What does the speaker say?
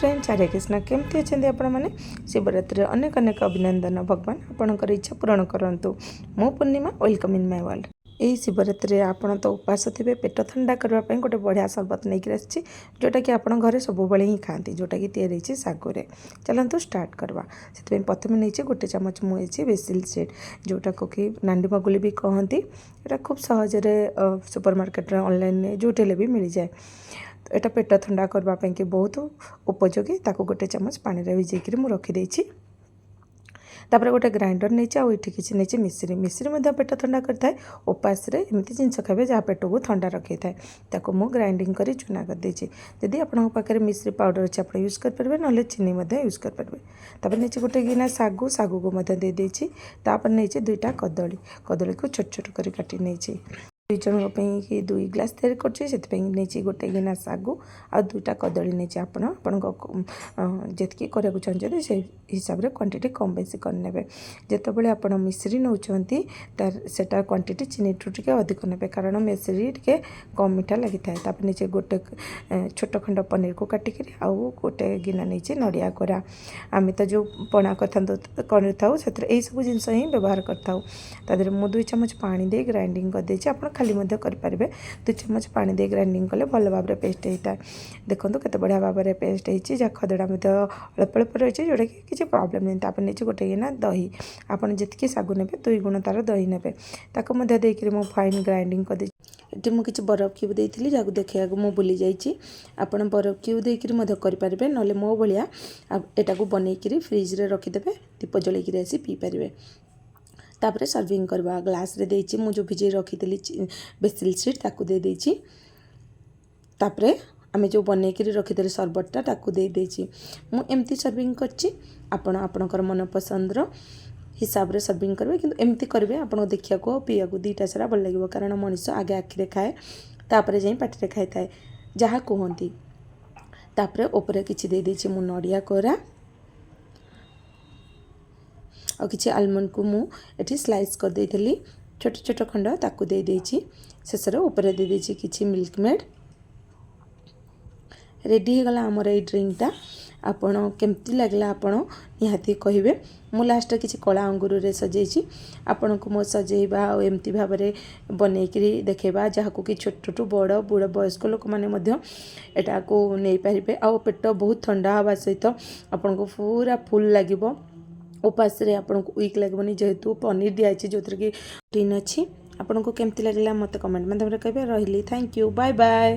Friends, Hare Krishna. କେମିତି ଅଛନ୍ତି ଆପଣମାନେ? ଶିବରାତ୍ରିରେ ଅନେକ ଅନେକ ଅଭିନନ୍ଦନ। ଭଗବାନ ଆପଣଙ୍କର ଇଚ୍ଛା ପୂରଣ କରନ୍ତୁ। ମୁଁ ପୂର୍ଣ୍ଣିମା, welcome in my world. ଏହି ଶିବରାତ୍ରିରେ ଆପଣ ତ ଉପାସ ଥିବେ। ପେଟ ଥଣ୍ଡା କରିବା ପାଇଁ ଗୋଟେ ବଢ଼ିଆ ସରବତ ନେଇକି ଆସିଛି, ଯେଉଁଟାକି ଆପଣ ଘରେ ସବୁବେଳେ ହିଁ ଖାଆନ୍ତି, ଯେଉଁଟାକି ତିଆରି ହେଇଛି ଶାଗୁରେ। ଚାଲନ୍ତୁ ଷ୍ଟାର୍ଟ କରିବା। ସେଥିପାଇଁ ପ୍ରଥମେ ନେଇଛି ଗୋଟେ ଚାମଚ ମୁଁ ହେଇଛି ବେସିଲ୍ ସିଡ଼୍, ଯେଉଁଟାକୁ କି ନାଣ୍ଡି ମଗୁଲି ବି କହନ୍ତି। ଏଇଟା ଖୁବ୍ ସହଜରେ ସୁପର ମାର୍କେଟରେ, ଅନଲାଇନରେ, ଯେଉଁଠି ହେଲେ ବି ମିଳିଯାଏ। ଏଇଟା ପେଟ ଥଣ୍ଡା କରିବା ପାଇଁକି ବହୁତ ଉପଯୋଗୀ। ତାକୁ ଗୋଟେ ଚାମଚ ପାଣିରେ ଭିଜେଇକିରି ମୁଁ ରଖିଦେଇଛି। ତାପରେ ଗୋଟେ ଗ୍ରାଇଣ୍ଡର ନେଇଛି ଆଉ ଏଠି କିଛି ନେଇଛି ମିଶ୍ରି। ମିଶ୍ରି ମଧ୍ୟ ପେଟ ଥଣ୍ଡା କରିଥାଏ। ଉପାସରେ ଏମିତି ଜିନିଷ ଖାଇବେ ଯାହା ପେଟକୁ ଥଣ୍ଡା ରଖିଥାଏ। ତାକୁ ମୁଁ ଗ୍ରାଇଣ୍ଡିଙ୍ଗ କରି ଚୁନା କରିଦେଇଛି। ଯଦି ଆପଣଙ୍କ ପାଖରେ ମିଶ୍ରି ପାଉଡ଼ର ଅଛି, ଆପଣ ୟୁଜ୍ କରିପାରିବେ, ନହେଲେ ଚିନି ମଧ୍ୟ ୟୁଜ୍ କରିପାରିବେ। ତାପରେ ନେଇଛି ଗୋଟେ ଗିନା ଶାଗୁ। ଶାଗୁକୁ ମଧ୍ୟ ଦେଇଦେଇଛି। ତାପରେ ନେଇଛି ଦୁଇଟା କଦଳୀ। କଦଳୀକୁ ଛୋଟ ଛୋଟ କରି କାଟି ନେଇଛି। ଦୁଇ ଜଣଙ୍କ ପାଇଁ କି ଦୁଇ ଗ୍ଲାସ୍ ତିଆରି କରୁଛି, ସେଥିପାଇଁ ନେଇଛି ଗୋଟେ ଗିନା ଶାଗୁ ଆଉ ଦୁଇଟା କଦଳୀ ନେଇଛି। ଆପଣ ଆପଣଙ୍କ ଯେତିକି କରିବାକୁ ଚାହୁଁଛନ୍ତି, ସେଇ ହିସାବରେ କ୍ୱାଣ୍ଟିଟି କମ୍ ବେଶୀ କରିନେବେ। ଯେତେବେଳେ ଆପଣ ମିଶ୍ରି ନେଉଛନ୍ତି, ତାର ସେଟା କ୍ୱାଣ୍ଟିଟି ଚିନିଠୁ ଟିକେ ଅଧିକ ନେବେ, କାରଣ ମିଶ୍ରି ଟିକେ କମ୍ ମିଠା ଲାଗିଥାଏ। ତାପରେ ନେଇଛି ଗୋଟେ ଛୋଟ ଖଣ୍ଡ ପନିରକୁ କାଟିକିରି ଆଉ ଗୋଟେ ଗିନା ନେଇଛି ନଡ଼ିଆ କୋରା। ଆମେ ତ ଯେଉଁ ପଣା କରିଥାନ୍ତୁ କରିଥାଉ, ସେଥିରେ ଏଇସବୁ ଜିନିଷ ହିଁ ବ୍ୟବହାର କରିଥାଉ। ତା ଦେହରେ ମୁଁ 2 ଚାମଚ ପାଣି ଦେଇ ଗ୍ରାଇଣ୍ଡିଙ୍ଗ କରିଦେଇଛି। ଆପଣ ଖାଲି ମଧ୍ୟ କରିପାରିବେ। 2 ଚାମଚ ପାଣି ଦେଇ ଗ୍ରାଇଣ୍ଡିଙ୍ଗ କଲେ ଭଲ ଭାବରେ ପେଷ୍ଟ ହେଇଥାଏ। ଦେଖନ୍ତୁ, କେତେ ବଢ଼ିଆ ଭାବରେ ପେଷ୍ଟ ହେଇଛି, ଯାହା ଖଦଡ଼ା ମଧ୍ୟ ଅଳ୍ପ ଅଳ୍ପ ରହିଛି, ଯେଉଁଟାକି କିଛି ପ୍ରୋବ୍ଲେମ୍ ନାହିଁ। ତାପରେ ନେଇଛି ଗୋଟେ ଗିନା ଦହି। ଆପଣ ଯେତିକି ଶାଗୁ ନେବେ, ଦୁଇ ଗୁଣ ତା'ର ଦହି ନେବେ। ତାକୁ ମଧ୍ୟ ଦେଇକରି ମୁଁ ଫାଇନ୍ ଗ୍ରାଇଣ୍ଡିଙ୍ଗ କରିଦେଇଛି। ଏଠି ମୁଁ କିଛି ବରଫ କ୍ୟୁବ୍ ଦେଇଥିଲି, ଯାହାକୁ ଦେଖେଇବାକୁ ମୁଁ ଭୁଲି ଯାଇଛି। ଆପଣ ବରଫ କ୍ୟୁବ୍ ଦେଇକରି ମଧ୍ୟ କରିପାରିବେ, ନହେଲେ ମୋ ଭଳିଆ ଏଟାକୁ ବନେଇକିରି ଫ୍ରିଜରେ ରଖିଦେବେ, ଦୀପ ଜଳେଇକିରି ଆସି ପିଇପାରିବେ। ତାପରେ ସର୍ଭିଂ କରିବା। ଗ୍ଲାସ୍ରେ ଦେଇଛି। ମୁଁ ଯେଉଁ ଭିଜେଇ ରଖିଥିଲି ବେସିଲ୍ ସିଡ଼୍, ତାକୁ ଦେଇଦେଇଛି। ତାପରେ ଆମେ ଯେଉଁ ବନେଇକିରି ରଖିଥିଲେ ସରବତଟା, ତାକୁ ଦେଇଦେଇଛି। ମୁଁ ଏମିତି ସର୍ଭିଂ କରିଛି। ଆପଣ ଆପଣଙ୍କର ମନପସନ୍ଦର ହିସାବରେ ସର୍ଭିଂ କରିବେ, କିନ୍ତୁ ଏମିତି କରିବେ, ଆପଣଙ୍କୁ ଦେଖିବାକୁ ଆଉ ପିଇବାକୁ ଦୁଇଟା ସାରା ଭଲ ଲାଗିବ, କାରଣ ମଣିଷ ଆଗେ ଆଖିରେ ଖାଏ, ତାପରେ ଯାଇ ପାଟିରେ ଖାଇଥାଏ, ଯାହା କୁହନ୍ତି। ତାପରେ ଉପରେ କିଛି ଦେଇଦେଇଛି ମୁଁ ନଡ଼ିଆ କୋରା ଆଉ କିଛି ଆଲମଣ୍ଡକୁ ମୁଁ ଏଠି ସ୍ଲାଇସ୍ କରିଦେଇଥିଲି ଛୋଟ ଛୋଟ ଖଣ୍ଡ, ତାକୁ ଦେଇଦେଇଛି। ଶେଷରେ ଉପରେ ଦେଇଦେଇଛି କିଛି ମିଲ୍କ ମେଡ଼୍। ରେଡ଼ି ହେଇଗଲା ଆମର ଏଇ ଡ୍ରିଙ୍କଟା। ଆପଣ କେମିତି ଲାଗିଲା, ଆପଣ ନିହାତି କହିବେ। ମୁଁ ଲାଷ୍ଟରେ କିଛି କଳା ଅଙ୍ଗୁରରେ ସଜେଇଛି। ଆପଣଙ୍କୁ ମୋ ସଜେଇବା ଆଉ ଏମିତି ଭାବରେ ବନେଇକିରି ଦେଖେଇବା, ଯାହାକୁ କି ଛୋଟଠୁ ବଡ଼, ବୁଢ଼ ବୟସ୍କ ଲୋକମାନେ ମଧ୍ୟ ଏଟାକୁ ନେଇପାରିବେ। ଆଉ ପେଟ ବହୁତ ଥଣ୍ଡା ହେବା ସହିତ ଆପଣଙ୍କୁ ପୁରା ଫୁଲ୍ ଲାଗିବ। ଉପାସରେ ଆପଣଙ୍କୁ ୱିକ୍ ଲାଗିବନି, ଯେହେତୁ ପନିର ଦିଆହେଇଛି, ଯେଉଁଥିରେ କି ପ୍ରୋଟିନ୍ ଅଛି। ଆପଣଙ୍କୁ କେମିତି ଲାଗିଲା, ମୋତେ କମେଣ୍ଟ ମାଧ୍ୟମରେ କହିବେ। ରହିଲି, thank you, bye bye.